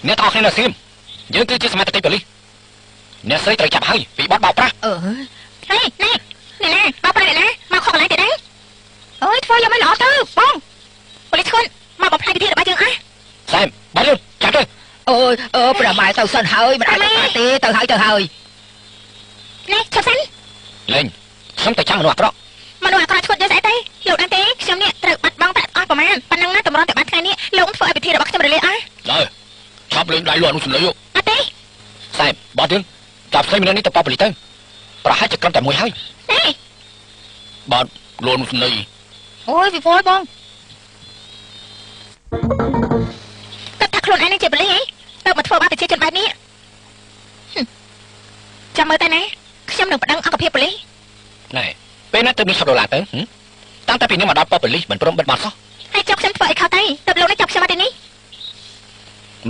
អ្នកទាំងអស់គ្នានៅស្ងៀមយើងគឺជាសមត្ថកិច្ចប៉ូលីសអ្នកស្រីត្រូវចាប់ហើយពីបទបោកប្រាស់អឺហេនេះនេះណាបោកប្រាស់អ្នកណាមកខកកន្លែងទៀតដែរអើយធ្វើយ៉ាងម៉េចល្អទៅបងប៉ូលីសឈុនមកបំផ្លាញពិធីរបស់យើងអស់សែមបាត់លឿនចាប់ទៅអូយអឺព្រះម៉ែទៅសិនហើយមិនអាចទៅទេទៅហើយទៅហើយនេះឈប់សិនលេងខ្ញុំទៅចាំមនុស្សអាក្រក់មនុស្សអាក្រក់ឈុតយកស្អីទេលោកដឹងទេខ្ញុំនេះត្រូវបាត់បង់ប្រាក់អស់ប្រមាណប៉ុណ្ណឹងណាតម្រាំតែបានថ្ងៃនេះលោកធ្វើឲ្យពិធីរបស់ខ្ញុំរលាកអស់ដែរឆាប់លេងដៃលោកអនុសម្លេងអត់ទេសែមបាត់ទៀតចាប់ស្រីម្នាក់នេះទៅប៉ប៉ូលីសទៅប្រហែលជាក្រុមតែមួយហើយទេបាទលោកអនុសម្លេងអូយវិវល់បងគាត់ថាខ្លួនឯងនឹងជាប៉ូលីសហីទៅមកធ្វើបាបប្រជាជនបែបនេះចាំមើលតែណាខ្ញុំនឹងប្តឹងអង្គភាពប៉ូលីសណែពេលណាទៅមានឆាប់ដុល្លារទៅតាំងតែពីនេះមកដល់ប៉ប៉ូលីសមិនព្រមបិទបាត់សោះហើយចាប់ខ្ញុំធ្វើអីខុសទៅទៅលោកនេះចាប់ខ្ញុំមកទីនេះ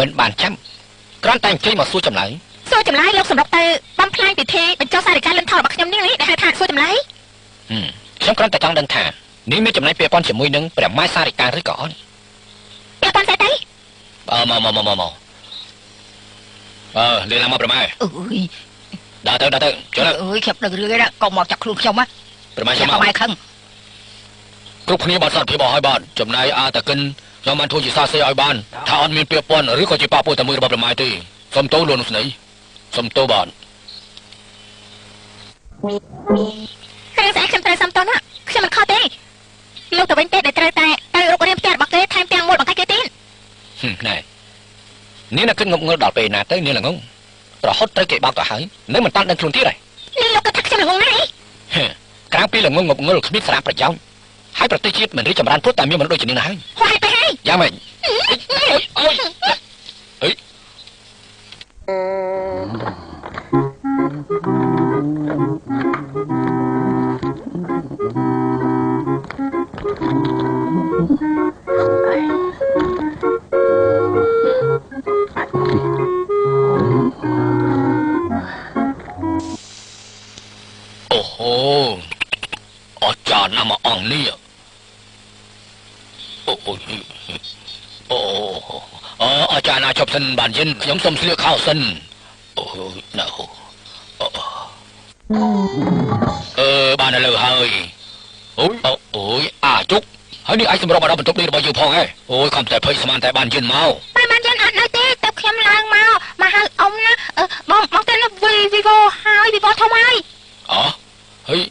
មិនបានចាំគ្រាន់តែអញ្ជើញមកសួរចម្លើយសួរចម្លើយលោកសម្រុកទៅបំផ្លាញពិធីបញ្ចុះសារិកាលិនថតរបស់ខ្ញុំនេះដែលហៅថាសួរចម្លើយខ្ញុំគ្រាន់តែចង់ដឹងថានេះមានចំណែកពាក់ព័ន្ធជាមួយនឹងព្រះម៉ែសារិកាឬក៏អត់ពាក់ព័ន្ធស្អីទៅអើមកមកមកមកអើលេងឡើងមកព្រះម៉ែអើយដើរទៅដើរទៅចូលអើយខ្ញុំដឹងរឿងឯណាកុំមកចាប់ខ្លួនខ្ញុំណាព្រះម៉ែខ្ញុំមកម៉ែខឹងគ្រប់គ្នាបានសន្តិភាពអស់ហើយបាទចំណែកអាតាកិនខ្ញុំបានធ្វើជាសាសីឲ្យបានថាអត់មានពាក់ព័ន្ធឬក៏ជាប៉ពួកតែមួយរបស់ព្រះម៉ែទេសុំទោសលោកនោះស្នីសុំទោសបាទរឿងស្អែកខ្ញុំត្រូវសុំទោសណាខ្ញុំមិនខុសទេលោកទៅវិញទេដែលត្រូវតែទៅរុករានផ្ទះរបស់គេថែមទាំងមួលបង្កាច់គេទៀតណែនាងនៅគិតងប់ងល់ដល់ពេលណាទៅនាងល្ងងរហូតត្រូវគេបោកទៅហើយនៅមិនតាន់ដឹងខ្លួនទៀតហើយនេះលោកក៏ថាខ្ញុំល្ងងណាស់ក្រៅពីល្ងងងប់ងល់គ្មានសារៈប្រយោជន៍ហើយប្រទេសជាតិមិនរីកចម្រើនព្រោះតែមានមនុស្សដូចជានាងណាហើយហួយទៅហើយយ៉ាងម៉េចអើយអើយអូហូអស្ចារ្យណាស់មកអង្គនេះអូអូអូអអាចារ្យណាជប់សិនបានយិនខ្ញុំសុំស្លៀកខោសិនអូណាអឺបានឥឡូវហើយអូយអូយអាជុកហើយនេះឯងសម្របមកដល់បន្ទប់នេះរបស់យើងផងហ៎អូយខំតែភ័យស្មានតែបានយិនមកបានយិនអត់នៅទេទៅខ្ញុំឡើងមកមកហៅអ៊ំណាបងមកទៅវីវីវហើយវីវធំហើយអហើយ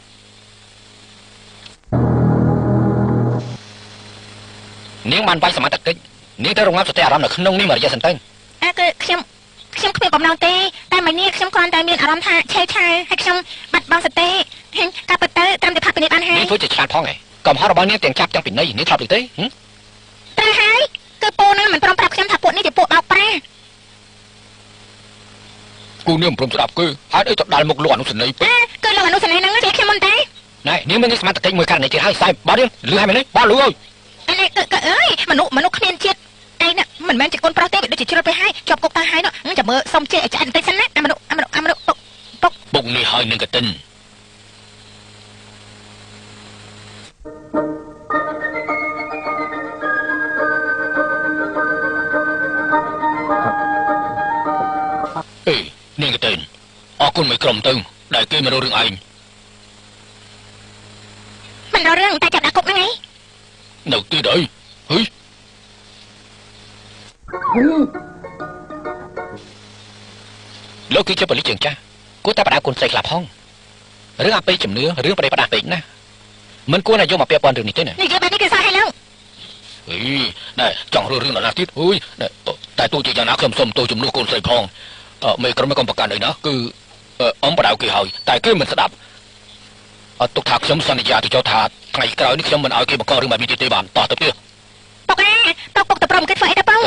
នាងបានវាយសមត្ថកិច្ចនាងទៅរងាប់សតិអារម្មណ៍នៅក្នុងនេះមួយរយៈសិនទៅអើគឺខ្ញុំគ្មានបំណងទេតែមួយនេះខ្ញុំគ្រាន់តែមានអារម្មណ៍ថាឆេវឆាវហើយខ្ញុំបាត់បង់សតិកាប់ទៅត្រឹមតែផាត់ពីនេះបានហើយនាងធ្វើជាឆ្លាតផងហ៎កំហុសរបស់នាងទាំងចាប់ទាំងពិន័យនាងធ្លាប់ឬទេត្រូវហើយគឺពូនឹងមិនព្រមប្រាប់ខ្ញុំថាពួកនេះជាពួកបោកប្រាស់គូនាងមិនព្រមស្ដាប់គឺហេតុអីទៅដល់មុខលោកអនុសេនីយ៍ពេកគឺលោកអនុសេនីយ៍ហ្នឹងជាខ្ញុំមិនទេណែនាងមានសមត្ថកិច្ចមួយករណីទៀតហើយសែបាទលឺហើយមែនទេបាទលឺហើយនេះគឺអើយមនុស្សគ្មានជាតិឯណាមិនមែនជាកូនប្រុសទេវាដូចជាជ្រុលពេកហើយជាប់គុកទៅហើយនោះចាំមើលសុំជេរឲ្យឆ្អែតបន្តិចសិនណាអាមនុស្សអាមនុស្សអាមនុស្សពុកពុកពុកនេះហើយនឹងកតិនអេនាងកតិនអរគុណមួយក្រុមទៅដែលគេមករករឿងឯងមិនរករឿងតែចាប់ដាក់គុកហ្នឹងឯងនៅទៀតអីហីលោកគឺជាប៉ូលីសជើងចាស់គួរតែបដៅគុណស្រីខ្លះផងរឿងអបិយជំនឿរឿងប្រេផ្ដាស់ពេកណាមិនគួរណាយកមកពាក់ព័ន្ធរឿងនេះទេណានិយាយបែបនេះគឺសោះហើយលោកអីណែចង់រឿងដល់ណាទៀតអើយតែទោះជាយ៉ាងណាខ្ញុំសូមទោសជំនួសកូនស្រីផងមេក្រុមកុំប្រកាន់អីណាគឺអ៊ំបដៅគេហើយតែគេមិនស្ដាប់អត់ទុកថាខ្ញុំសន្យាទៅចោលថាថ្ងៃក្រោយនេះខ្ញុំមិនឲ្យគេបង្ករឿងបែបនេះទៀតទេបានតោះទៅទៀតពុកអាតពុកទៅព្រមគេធ្វើអីទៅបង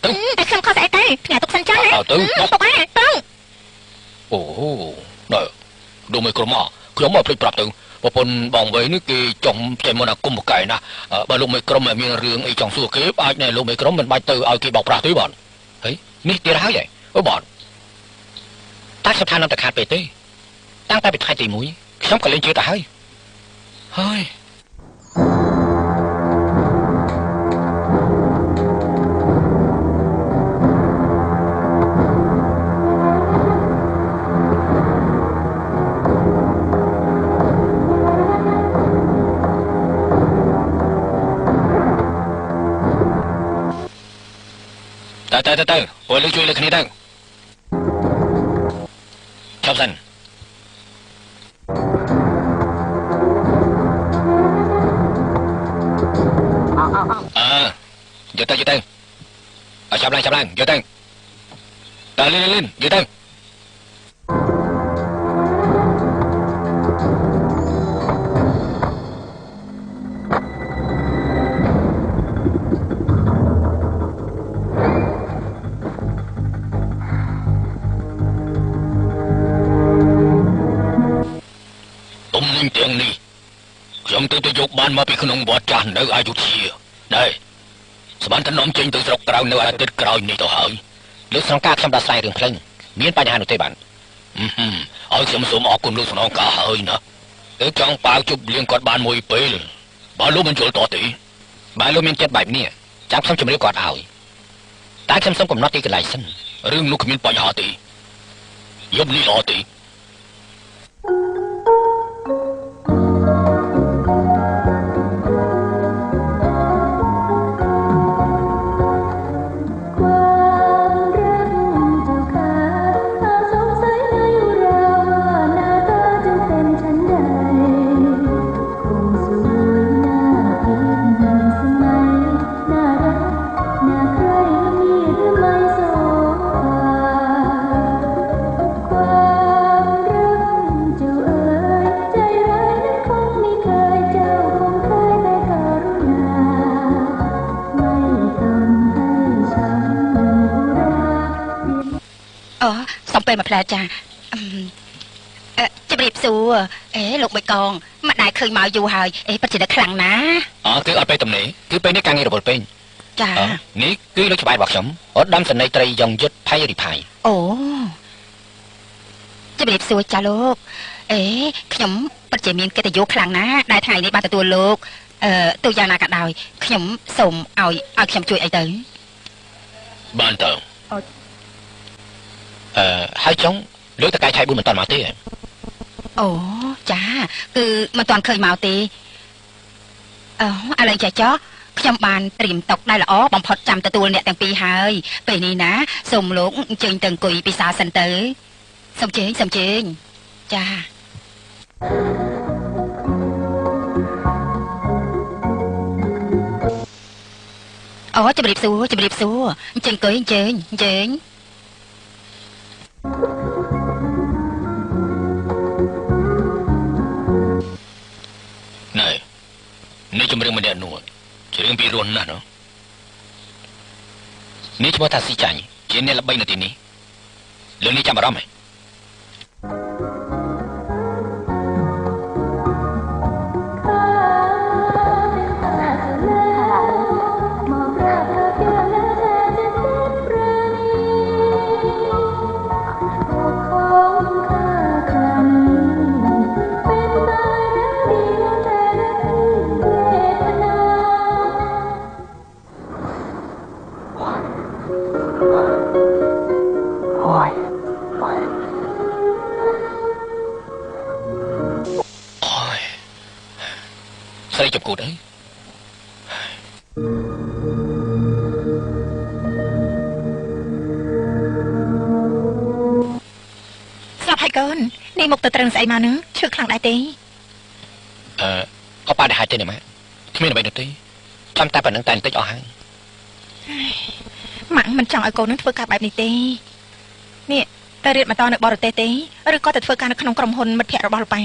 ទៅតែខ្ញុំខុសស្អីទៅផ្ញើទុកសិនចឹងណាទៅពុកអាទៅអូណែដូមេក្រុមខ្ញុំមកភ្លេចប្រាប់ទៅប្រពន្ធបងវៃនេះគេចង់ចេញមកអាគុំបកែណាបើលោកមេក្រុមមានរឿងអីចង់សួរគេអាចណែលោកមេក្រុមមិនបាច់ទៅឲ្យគេបោកប្រាស់ទេបាទហីនេះទៀតហើយអូបាទតែខ្ញុំថានឹងតែខាតពេកទេតាំងតែពីថ្ងៃទី1ខ្ញុំក៏លេងជឿទៅហើយហើយ ទៅទៅទៅពួកលើជួយលើគ្នាទៅឈប់សិនអើយកទៅយកទៅអើចាប់ឡើងចាប់ឡើងយកទៅតើលឿនលឿនយកទៅទាំងនេះខ្ញុំទៅទៅយកបានមកពីក្នុងវត្តចាស់នៅអយុធ្យាដែរស្មានតែនាំចេញទៅស្រុកក្រៅនៅអាទិត្យក្រោយនេះទៅហើយលោកស្នងការខ្ញុំដោះស្រាយរឿងភ្លឹងមានបញ្ហានោះទេបានឲ្យខ្ញុំសូមអរគុណលោកស្នងការហើយណាគឺចង់ប៉ាវជប់លៀងគាត់បានមួយពេលបើលោកមិនយល់តទេបើលោកមានចិត្តបែបនេះចាំខ្ញុំជម្រាបគាត់ឲ្យតែខ្ញុំសូមកំណត់ទីកន្លែងសិនរឿងនោះគ្មានបញ្ហាទេយប់នេះល្អទេពេលមកផ្លែចាជម្រាបសួរអេលោកបៃកងមិនដែលឃើញមកយូរហើយអេពិតជាខ្លាំងណាស់អគឺអត់ពេលទំនេរគឺពេលនេះការងាររវល់ពេញចានេះគឺលោកច្បាប់របស់ខ្ញុំឧត្តមសេនីយ៍ត្រីយ៉ងយុទ្ធផៃរិផៃអូជម្រាបសួរចាលោកអេខ្ញុំពិតជាមានកិត្តិយសខ្លាំងណាស់ដែលថ្ងៃនេះបានទទួលលោកទូយ៉ាងណាក៏ដោយខ្ញុំសូមឲ្យខ្ញុំជួយអីទៅបានទៅហើយចុងលើកតកែឆៃ4មិនតាន់មកទេអូចាគឺមិនតាន់ឃើញមកទេអូឥឡូវចាចោះខ្ញុំបានត្រៀមតុកដែលល្អបំផុតចាំទទួលអ្នកទាំងពីរហើយពេលនេះណាសូមលោកអញ្ជើញទៅអង្គុយពិសាសិនទៅសូមជើញសូមជើញចាអូជម្រាបសួរជម្រាបសួរអញ្ជើញអង្គុយអញ្ជើញអញ្ជើញណែនេះជំរឿងម្នាក់នោះជំរឿងពីរស់ណាស់ណោះនេះឈ្មោះថាស៊ីចាញ់ជាអ្នកល្បីនៅទីនេះលើនេះចាំអារម្មណ៍ហ៎ស្រីជប់គូតអីស្លាប់ហើយកូននេះមកទៅត្រឹងស្អីមកនឹងឈឺខ្លាំងដែរទេអបបានហើយទេណាម៉ាក់គ្មានអ្វីនោះទេចាំតែប៉ុណ្្នឹងតែបន្តិចអស់ហើយម៉ាក់មិនចង់ឲ្យកូននឹងធ្វើការបែបនេះទេនេះទៅរៀនបន្តនៅបរទេសទេឬក៏ទៅធ្វើការនៅក្នុងក្រុមហ៊ុនមិត្តភ័ក្តិរបស់លោកប៉ា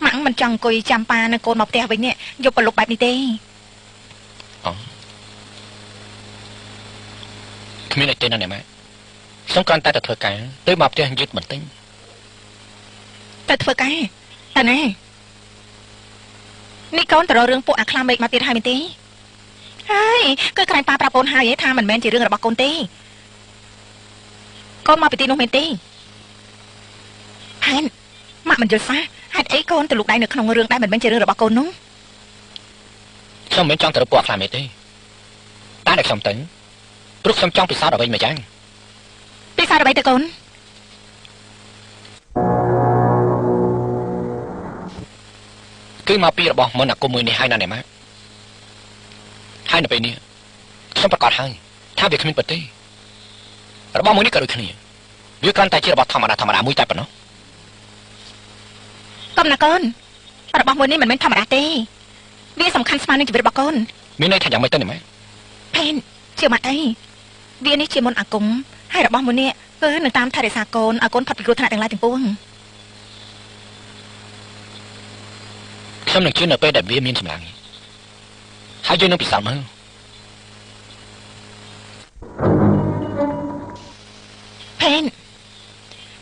ម៉ាក់មិនចង់អង្គុយចាំប៉ានឹងកូនមកផ្ទះវិញនេះយកប្រឡប់បែបនេះទេអូគ្មានអីទេណាអ្នកម៉ាក់ខ្ញុំគ្រាន់តែទៅធ្វើការទៅមកផ្ទះយឺតបន្តិចទៅធ្វើការតើណានេះកូនទៅរករឿងពួកអាខ្លាមេឃមកទៀតហើយមែនទេហើយគឺក្រែងប៉ាប្រាប់កូនហើយថាមិនមែនជារឿងរបស់កូនទេកូនមកពីទីនោះមែនទេហែនម៉ាក់មិនយល់សោះហេតុអីកូនទៅលូកដៃនៅក្នុងរឿងដែលមិនមែនជារឿងរបស់កូននោះខ្ញុំមិនចង់ទៅរកពួកខ្លាមេទេតែដែលខ្ញុំទៅព្រោះខ្ញុំចង់ពិសោធន៍អ្វីមួយយ៉ាងពិសោធន៍អ្វីទៅកូនគឺមកពីរបស់មន្តអាគមមួយនេះហើយណាអ្នកម៉ាក់ហើយនៅពេលនេះខ្ញុំប្រកាសហើយថាវាគ្មានពិតទេ របស់មួយនេះក៏ដូចគ្នាវាគ្រាន់តែជារបស់ធម្មតាធម្មតាមួយតែប៉ុណ្ណោះកុំណាកូនរបស់មួយនេះមិនមែនធម្មតាទេវាសំខាន់ស្មើនឹងជីវិតរបស់កូនមានន័យថាយ៉ាងម៉េចទៅនេះម៉ែផេនជឿមកអីវានេះជាមន្តអាគមហើយរបស់មួយនេះគឺនឹងតាមថែរក្សាកូនឲ្យកូនផុតពីគ្រោះថ្នាក់ទាំងឡាយទាំងពួងខ្ញុំនឹងជឿនៅពេលដែលវាមានកម្លាំងហើយយើងនឹងពិសោធន៍មើលផេន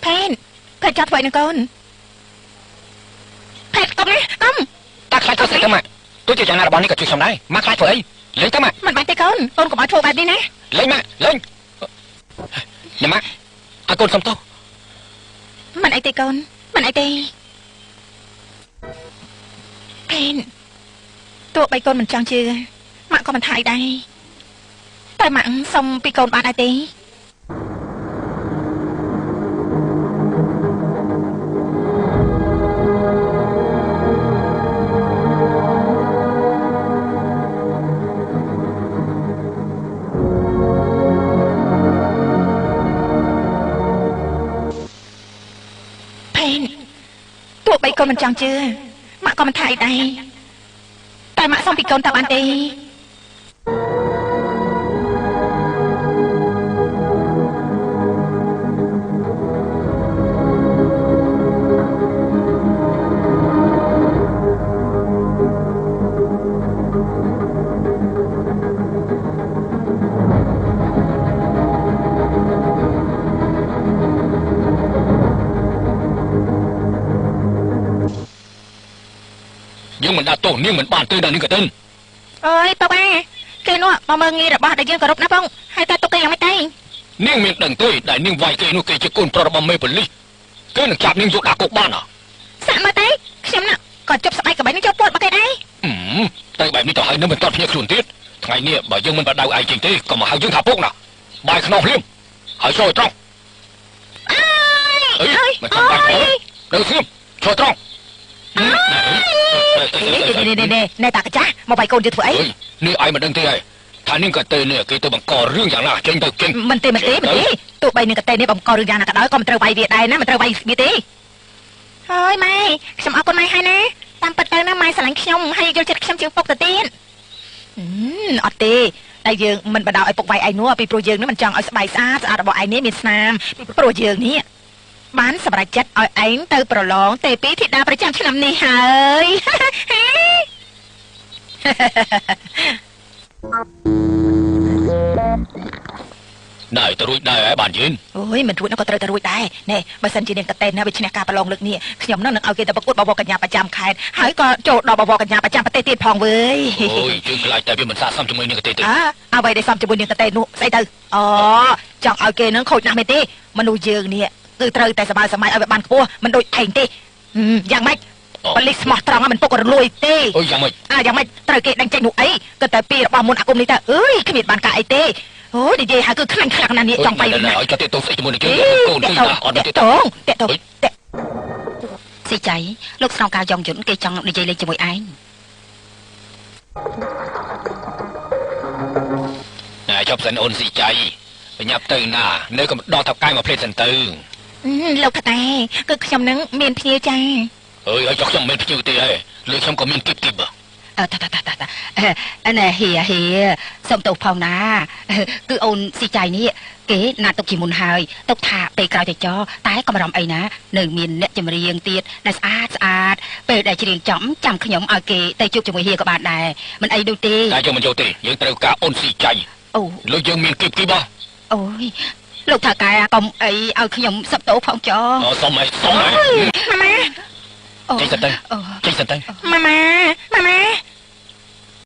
ផេនគាត់ចាប់ធ្វើនឹងកូនផេនកុំណាកុំតាខ្លាចធ្វើស្អីទៅម៉ាក់ទោះជាយ៉ាងណារបស់នេះក៏ជួយខ្ញុំដែរម៉ាក់ខ្លាចធ្វើអីលេងទៅម៉ាក់មិនបានទេកូនកូនកុំឲ្យធ្វើបែបនេះណាលេងម៉ាក់លេងញ៉ាំម៉ាក់ឲ្យកូនសុំទោសមិនអីទេកូនមិនអីទេផេនទោះបីកូនមិនចង់ជឿម៉ាក់ក៏មិនថាអីដែរតែម៉ាក់សុំពីកូនបានអីទេទោះបីកូនមិនចង់ជឿម៉ាក់ក៏មិនថាអីដែរតែម៉ាក់សុំពីកូនតើបានទេ យើងមិនដាក់ទោសនាងមិនបានទេដល់នាងក៏ទិនអើយប៉ាគេនោះមកមើលងាយរបស់ដែលយើងគោរពណាបងហើយតើទុកគេយ៉ាងម៉េចទេនាងមានដឹងទេដែលនាងវាយគេនោះគេជាកូនប្រុសរបស់មេប៉ូលីសគេនឹងចាប់នាងយកដាក់គុកបានហ៎សាក់មកទេខ្ញុំណាក៏ជប់ស្បែកកបែនឹងចូលពួតមកគេដែរតែបែបនេះទៅហើយនៅមិនទាន់ភ្ញាក់ខ្លួនទៀតថ្ងៃនេះបើយើងមិនបដៅឯងចេញទេក៏មកហៅយើងថាពុកណាបាយខ្នងភ្លាមហើយចូលត្រង់អើយមិនចាំបាច់នៅស្ងៀមចូលត្រង់នេះនេះតាកាចាស់មកបាយកូនយើងធ្វើអីនេះឯងមិនដឹងទេហើយថានាងកតេនេះគេទៅបង្ករឿងយ៉ាងណាចេញទៅចេញមិនទេមិនទេមិនទេទោះបីនាងកតេនេះបង្ករឿងយ៉ាងណាក៏ដោយក៏មិនត្រូវវាយវាដែរណាមិនត្រូវវាយវាទេហើយម៉ែខ្ញុំអរគុណម៉ែហើយណាតាមពិតទៅណាម៉ែស្រឡាញ់ខ្ញុំហើយយល់ចិត្តខ្ញុំជាងពុកទៅទៀតអត់ទេតែយើងមិនបណ្ដោយឲ្យពុកវាយឯងនោះពីព្រោះយើងនេះមិនចង់ឲ្យស្បែកស្អាតស្អាតរបស់ឯងនេះមានស្នាមពីព្រោះយើងនេះបានសម្រេចចិត្តឲ្យឯងទៅប្រឡងទេពីធីតាប្រចាំឆ្នាំនេះហើយ ដែរទៅរួចដែរហើយបានយិនអូយមិនរួចនោះក៏ត្រូវតែរួចដែរនេះបើសិនជានាងកតេនណាវាឈ្នះការប្រឡងលើកនេះខ្ញុំនឹងឲ្យគេទៅប្រកួតបវរកញ្ញាប្រចាំខេត្តហើយក៏ចូលដល់បវរកញ្ញាប្រចាំប្រទេសទៀតផងវើយអូយជឿខ្លាចតែវាមិនស័ក្តិសមជាមួយនាងកតេទេអ្វីដែលសមជាមួយនាងកតេនោះស្អីទៅអូចង់ឲ្យគេនឹងខូចណាស់មែនទេមនុស្សយើងនេះគឺត្រូវតែសម័យសម័យឲ្យវាបានខ្ពស់មិនដូចឯងទេយ៉ាងម៉េចប៉ូលីសស្មោះត្រង់មិនពុករលួយទេអូយយ៉ាងម៉េចយ៉ាងម៉េចត្រូវគេដេញចេញនោះអីក៏តែពីរបស់មុនអាគមនេះទៅអើយគ្មានបានការអីទេអូយនិយាយហើយគឺខ្លាញ់ខ្លាំងណាស់នេះចង់ไปណាឲ្យចោះតេតស្អីជាមួយនឹងគេកូនគឺណាអត់ទេតងតេតតេស៊ីចៃលោកស្នងការយ៉ងយុនគេចង់និយាយលេងជាមួយឯងណែជប់សិនអូនស៊ីចៃបញ្ញាប់ទៅណានៅក៏ដល់ថៅកែមកភ្លេចសិនទៅលោកថៅកែគឺខ្ញុំនឹងមានភ្ញៀវចាអើយឲ្យចុះខ្ញុំមិនភ្ញៀវទេហើយលើខ្ញុំក៏មានគីបគីបអើតាតាតាតាណែហៀហៀសុំទោសផងណាគឺអូនស៊ីចៃនេះគេណាត់ទុកជាមុនហើយទុកថាពេលក្រោយទៅចោតែកំរំអីណានៅមានអ្នកចម្រៀងទៀតដែលស្អាតស្អាតពេលដែលច្រៀងចំចាំខ្ញុំឲ្យគេទៅជួបជាមួយហៀក៏បានដែរមិនអីដូចទេតែយើងមិនយកទេយើងត្រូវការអូនស៊ីចៃអូលើយើងមានគីបគីបអូយលោកថៅកែកុំអីឲ្យខ្ញុំសឹកទោសផងចោសុំអីសុំអីម៉ាម៉ាចេញសិនទៅចេញសិនទៅម៉ាម៉ាម៉ាម៉ា